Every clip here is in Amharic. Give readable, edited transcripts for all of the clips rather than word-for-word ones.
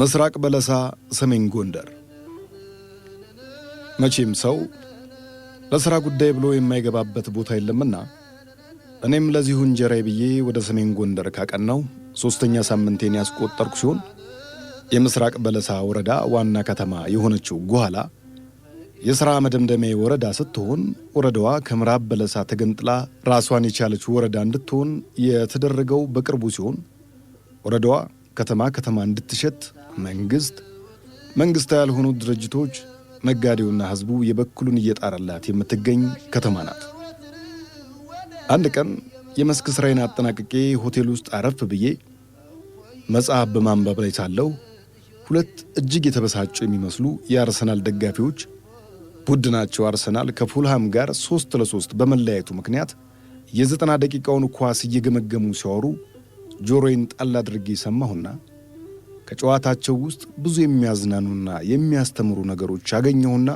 ምስራቅ በለሳ፣ ሰሜን ጎንደር። መቼም ሰው ለሥራ ጉዳይ ብሎ የማይገባበት ቦታ የለምና እኔም ለዚሁ እንጀራዬ ብዬ ወደ ሰሜን ጎንደር ካቀናው 3ኛ ሳምንቴን ያስቆጠርኩ ሲሆን የምስራቅ በለሳ ወረዳ ዋና ከተማ የሆነችው ጓላ የሥራ መደምደሚያ ወረዳ ስትሆን ወረዳዋ ከምዕራብ በለሳ ተገንጥላ ራሷን የቻለች ወረዳ እንድትሆን የተደረገው በቅርቡ ሲሆን ወረዳዋ ከተማ ከተማ እንድትሸት መንግስት፣ መንግስታዊ ያልሆኑ ድርጅቶች፣ ነጋዴውና ሕዝቡ የበኩሉን እየጣረላት የምትገኝ ከተማ ናት። አንድ ቀን የመስክ ስራዬን አጠናቅቄ ሆቴል ውስጥ አረፍ ብዬ መጽሐፍ በማንበብ ላይ ሳለሁ ሁለት እጅግ የተበሳጩ የሚመስሉ የአርሰናል ደጋፊዎች ቡድናቸው አርሰናል ከፉልሃም ጋር 3-3 በመለያየቱ ምክንያት የ90 ደቂቃውን ኳስ እየገመገሙ ሲያወሩ ጆሮዬን ጣል አድርጌ ሰማሁና ከጨዋታቸው ውስጥ ብዙ የሚያዝናኑና የሚያስተምሩ ነገሮች አገኘሁና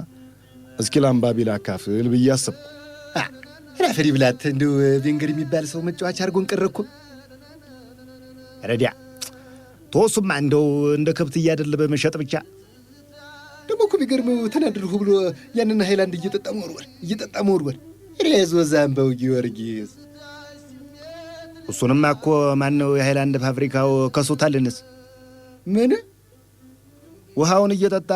እስኪ ለአንባቢ ላካፍል ብዬ አሰብኩ። ራፈሪ ብላት እንደው ቬንገር የሚባል ሰው መጫወቻ አድርጎን ቀረ እኮ። ረዲያ ተወሱማ እንደው እንደ ከብት እያደለበ መሸጥ ብቻ። ደግሞ እኮ ቢገርመው ተናደድኩ ብሎ ያንን ሃይላንድ እየጠጣ መወርወር እየጠጣ መወርወር። ሬዞ ዛምባው ጊዮርጊስ። እሱንማ እኮ ማነው የሃይላንድ ፋብሪካው ከሶታልንስ? ምን ውሃውን እየጠጣ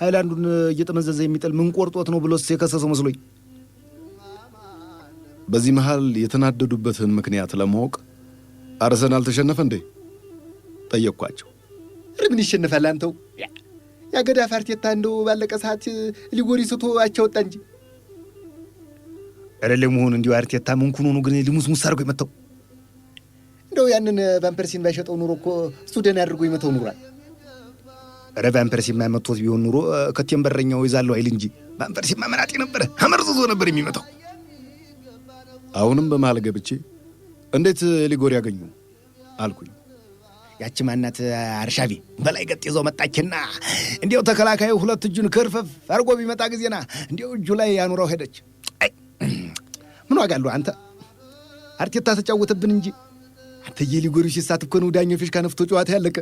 ሃይላንዱን እየጠመዘዘ የሚጥል ምን ቆርጦት ነው ብሎስ የከሰሰው መስሎኝ። በዚህ መሃል የተናደዱበትን ምክንያት ለማወቅ አርሰናል ተሸነፈ እንዴ ጠየቅኳቸው። ኧረ ምን ይሸነፋል አንተው? ያገዳ አርቴታ እንደው ባለቀ ሰዓት ሊጎሪ ስቶ አቻ ወጣ እንጂ። ኧረ ለመሆኑ እንዲሁ አርቴታ ምን ኩኖ ነው ግን ሊሙስሙስ አድርጎ የመታው? እንደው ያንን ቫንፐርሲን ባይሸጠው ኑሮ እኮ እሱ ደህና አድርጎ ይመታው ኑሯል። ኧረ ቫንፐርሲማ መቶት ቢሆን ኑሮ ከቴም በረኛው ይዛለሁ አይል እንጂ ቫንፐርሲማ መናጤ ነበረ፣ አመርዝዞ ነበር የሚመታው። አሁንም በመሃል ገብቼ እንዴት ሊጎሪ ያገኙ አልኩኝ። ያቺ ማናት አርሻቪ በላይ ገጥ ይዘው መጣችና እንዲያው ተከላካዩ ሁለት እጁን ክርፍፍ አድርጎ ቢመጣ ጊዜና እንዲያው እጁ ላይ ያኑረው ሄደች። አይ ምን ዋጋ አለው አንተ አርቴታ ተጫወተብን እንጂ። አንተ የሊጎሪው ሲሳት እኮ ነው ዳኛው ፊሽካ ነፍቶ ጨዋታ ያለቀ።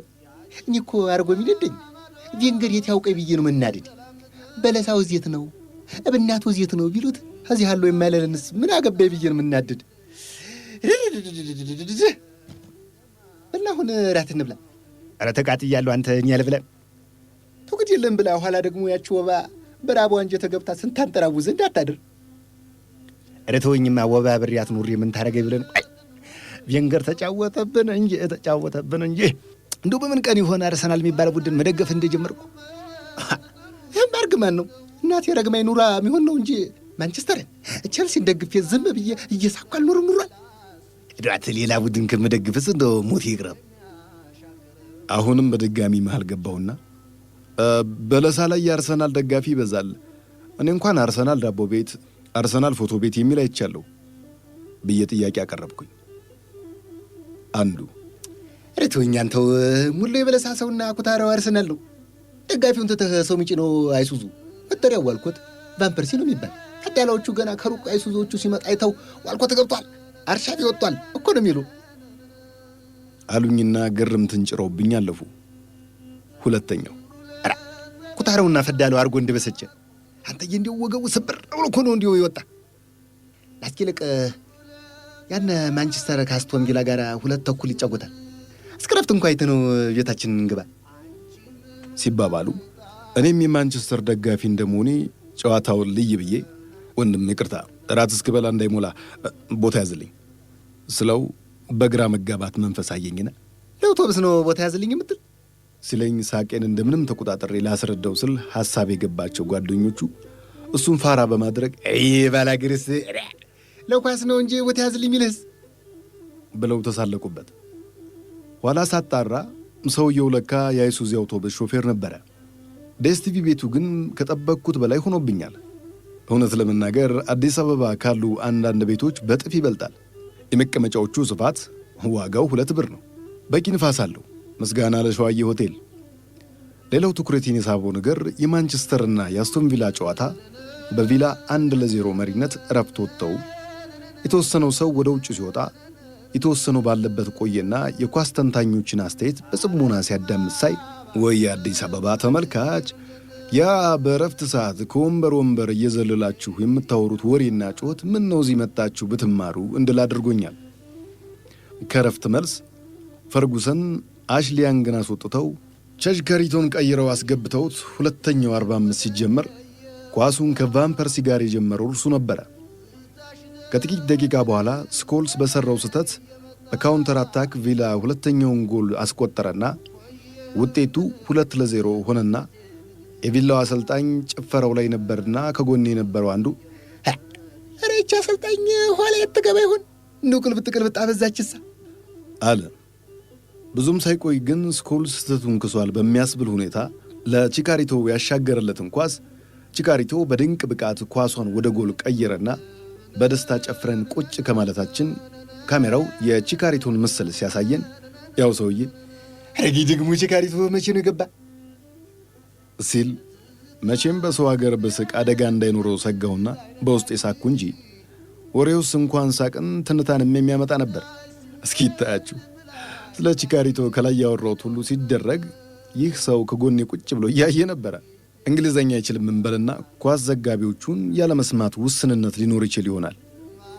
እኔ እኮ አርጎ የሚነደኝ ቬንገር የት ያውቀኝ ብዬ ነው መናደድ። በለሳው እዜት ነው እብናቱ እዜት ነው ቢሉት እዚህ አለው የማይለንስ ምን አገባኝ ብዬ ነው መናደድ። እና አሁን እራት እንብላ። ኧረ ተቃጥያለሁ አንተ እኛ ልብላ። ተው ግድ የለም ብላ። ኋላ ደግሞ ያቺ ወባ በራቧ አንጀት ገብታ ስንታንጠራውዝ እንዳታድር። ኧረ ተወኝማ ወባ ብሬያት ኑሬ ምን ታረገኝ ብለን። አይ ቬንገር ተጫወተብን እንጂ ተጫወተብን እንጂ። እንደው በምን ቀን ይሆን አርሰናል የሚባል ቡድን መደገፍ እንደጀመርኩ? ይሄም በእርግማን ነው እናቴ ረግማኝ ኑራ የሚሆን ነው እንጂ ማንቸስተርን ቼልሲን ደግፌ ዝም ብዬ እየሳኩ አልኖርም ኑሯል። እንደው ሌላ ቡድን ከምደግፍስ እንደው ሞት ይቅረብ። አሁንም በድጋሚ መሃል ገባሁና በለሳ ላይ የአርሰናል ደጋፊ ይበዛል። እኔ እንኳን አርሰናል ዳቦ ቤት፣ አርሰናል ፎቶ ቤት የሚል አይቻለሁ ብዬ ጥያቄ አቀረብኩኝ። አንዱ ኧረ ተወኝ አንተው ሙሉ የበለሳ ሰውና ኩታራው አርሰናል ነው። ደጋፊውን ትተህ ሰው የሚጭነው አይሱዙ መጠሪያው ዋልኮት ቫንፐርሲ ነው የሚባል። ፈዳላዎቹ ገና ከሩቅ አይሱዙዎቹ ሲመጣ አይተው ዋልኮት ገብቷል፣ አርሻቪ ወጥቷል እኮ ነው የሚሉ አሉኝና ግርምትን ጭረውብኝ አለፉ። ሁለተኛው ኧረ ኩታራውና ፈዳላው አድርጎ እንደበሰጨ አንተዬ እንዲያው ወገቡ ስብር ብሎ እኮ ነው እንዲያው የወጣ። ላስኪልቅ ያን ማንቸስተር ከአስቶን ቪላ ጋር 2:30 ይጫወታል። እስከ እረፍት እንኳን አይተነው ቤታችን እንግባ ሲባባሉ እኔም የማንቸስተር ደጋፊ እንደመሆኔ ጨዋታውን ልይ ብዬ ወንድም ይቅርታ እራት እስክበላ እንዳይሞላ ቦታ ያዝልኝ ስለው በግራ መጋባት መንፈስ አየኝና ለአውቶቡስ ነው ቦታ ያዝልኝ የምትል ሲለኝ ሳቄን እንደምንም ተቆጣጥሬ ላስረዳው ስል ሐሳብ የገባቸው ጓደኞቹ እሱን ፋራ በማድረግ አይ ባላግርስ ለኳስ ነው እንጂ ቦታ ያዝልኝ የሚልህስ ብለው ተሳለቁበት። ኋላ ሳጣራ ሰውየው ለካ የአይሱዚ አውቶቡስ ሾፌር ነበረ። ዴስቲቪ ቤቱ ግን ከጠበቅኩት በላይ ሆኖብኛል። እውነት ለመናገር አዲስ አበባ ካሉ አንዳንድ ቤቶች በጥፍ ይበልጣል። የመቀመጫዎቹ ስፋት፣ ዋጋው 2 ብር ነው። በቂ ንፋስ አለው። ምስጋና ለሸዋዬ ሆቴል። ሌላው ትኩረቴን የሳበው ነገር የማንቸስተርና የአስቶን ቪላ ጨዋታ በቪላ 1-0 መሪነት እረፍት ወጥተው የተወሰነው ሰው ወደ ውጭ ሲወጣ የተወሰነው ባለበት ቆየና የኳስ ተንታኞችን አስተያየት በጽሞና ሲያዳምጥ ሳይ፣ ወይ የአዲስ አበባ ተመልካች፣ ያ በእረፍት ሰዓት ከወንበር ወንበር እየዘለላችሁ የምታወሩት ወሬና ጩኸት ምን ነው እዚህ መጣችሁ ብትማሩ እንድል አድርጎኛል። ከእረፍት መልስ ፈርጉሰን አሽሊ ያንግን አስወጥተው ቺቻሪቶን ቀይረው አስገብተውት ሁለተኛው 45 ሲጀመር ኳሱን ከቫንፐርሲ ጋር የጀመረው እርሱ ነበረ። ከጥቂት ደቂቃ በኋላ ስኮልስ በሠራው ስህተት በ counter attack ቪላ ሁለተኛውን ጎል አስቆጠረና ውጤቱ 2-0 ሆነና የቪላው አሰልጣኝ ጭፈራው ላይ ነበርና ከጎኔ የነበረው አንዱ ኧረ ይህች አሰልጣኝ ኋላ የት ትገባ ይሆን? እንደው ቅልብጥ ቅልብጥ አበዛችሳ አለ። ብዙም ሳይቆይ ግን ስኮልስ ስህተቱን ክሷል በሚያስብል ሁኔታ ለቺካሪቶ ያሻገረለትን ኳስ ቺካሪቶ በድንቅ ብቃት ኳሷን ወደ ጎል ቀየረና በደስታ ጨፍረን ቁጭ ከማለታችን ካሜራው የቺካሪቶን ምስል ሲያሳየን ያው ሰውዬ ኧረ ደግሞ ቺካሪቶ መቼ ነው የገባ ሲል፣ መቼም በሰው ሀገር ብስቅ አደጋ እንዳይኖረው ሰጋሁና በውስጤ ሳቅኩ እንጂ ወሬውስ እንኳን ሳቅን ትንታንም የሚያመጣ ነበር። እስኪ ይታያችሁ፣ ስለ ቺካሪቶ ከላይ ያወራሁት ሁሉ ሲደረግ ይህ ሰው ከጎኔ ቁጭ ብሎ እያየ ነበረ። እንግሊዘኛ አይችልም እንበልና ኳስ ዘጋቢዎቹን ያለመስማት ውስንነት ሊኖር ይችል ይሆናል።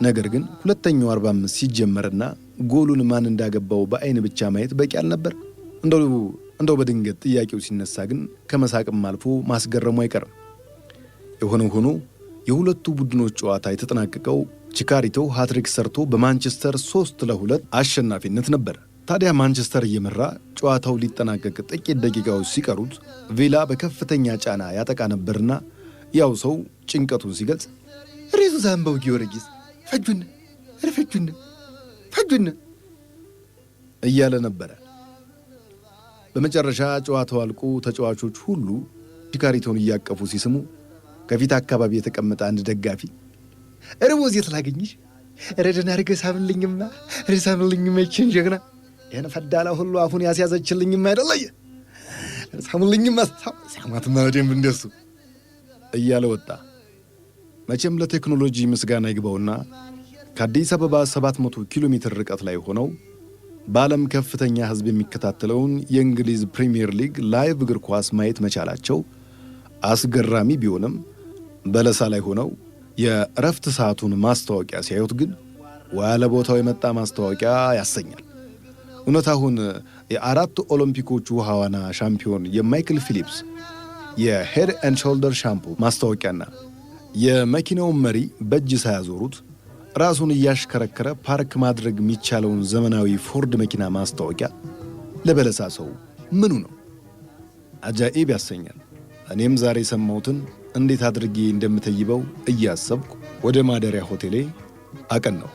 ነገር ግን ሁለተኛው 45 ሲጀመርና ጎሉን ማን እንዳገባው በአይን ብቻ ማየት በቂ አልነበር? እንደው በድንገት ጥያቄው ሲነሳ ግን ከመሳቅም አልፎ ማስገረሙ አይቀርም። የሆነው ሆኖ የሁለቱ ቡድኖች ጨዋታ የተጠናቀቀው ቺካሪቶ ሃትሪክ ሰርቶ በማንቸስተር 3-2 አሸናፊነት ነበር። ታዲያ ማንቸስተር እየመራ ጨዋታው ሊጠናቀቅ ጥቂት ደቂቃዎች ሲቀሩት ቪላ በከፍተኛ ጫና ያጠቃ ነበርና ያው ሰው ጭንቀቱን ሲገልጽ ሬሱ አምባው ጊዮርጊስ ፈጁን፣ ኧረ ፈጁን፣ ፈጁን እያለ ነበረ። በመጨረሻ ጨዋታው አልቆ ተጫዋቾች ሁሉ ቺካሪቶን እያቀፉ ሲስሙ ከፊት አካባቢ የተቀመጠ አንድ ደጋፊ ኧረ ወዜት ላገኝሽ፣ ኧረ ደህና አድርገህ ሳምልኝማ፣ ኧረ ሳምልኝማ ይችን ጀግና፣ ይህን ፈዳላ ሁሉ አፉን ያስያዘችልኝማ አይደለየ፣ ሳሙልኝማ፣ ሳማትማ በደንብ እንደሱ እያለ ወጣ። መቼም ለቴክኖሎጂ ምስጋና ይግባውና ከአዲስ አበባ 700 ኪሎ ሜትር ርቀት ላይ ሆነው በዓለም ከፍተኛ ሕዝብ የሚከታተለውን የእንግሊዝ ፕሪምየር ሊግ live እግር ኳስ ማየት መቻላቸው አስገራሚ ቢሆንም በለሳ ላይ ሆነው የእረፍት ሰዓቱን ማስታወቂያ ሲያዩት ግን ያለ ቦታው የመጣ ማስታወቂያ ያሰኛል። እውነት አሁን የአራት ኦሎምፒኮች ውሃ ዋና ሻምፒዮን የማይክል ፊሊፕስ የ Head and Shoulder ሻምፖ ማስታወቂያና የመኪናውን መሪ በእጅ ሳያዞሩት ራሱን እያሽከረከረ ፓርክ ማድረግ የሚቻለውን ዘመናዊ ፎርድ መኪና ማስታወቂያ ለበለሳ ሰው ምኑ ነው? አጃኢብ ያሰኛል። እኔም ዛሬ የሰማሁትን እንዴት አድርጌ እንደምተይበው እያሰብኩ ወደ ማደሪያ ሆቴሌ አቀናሁ።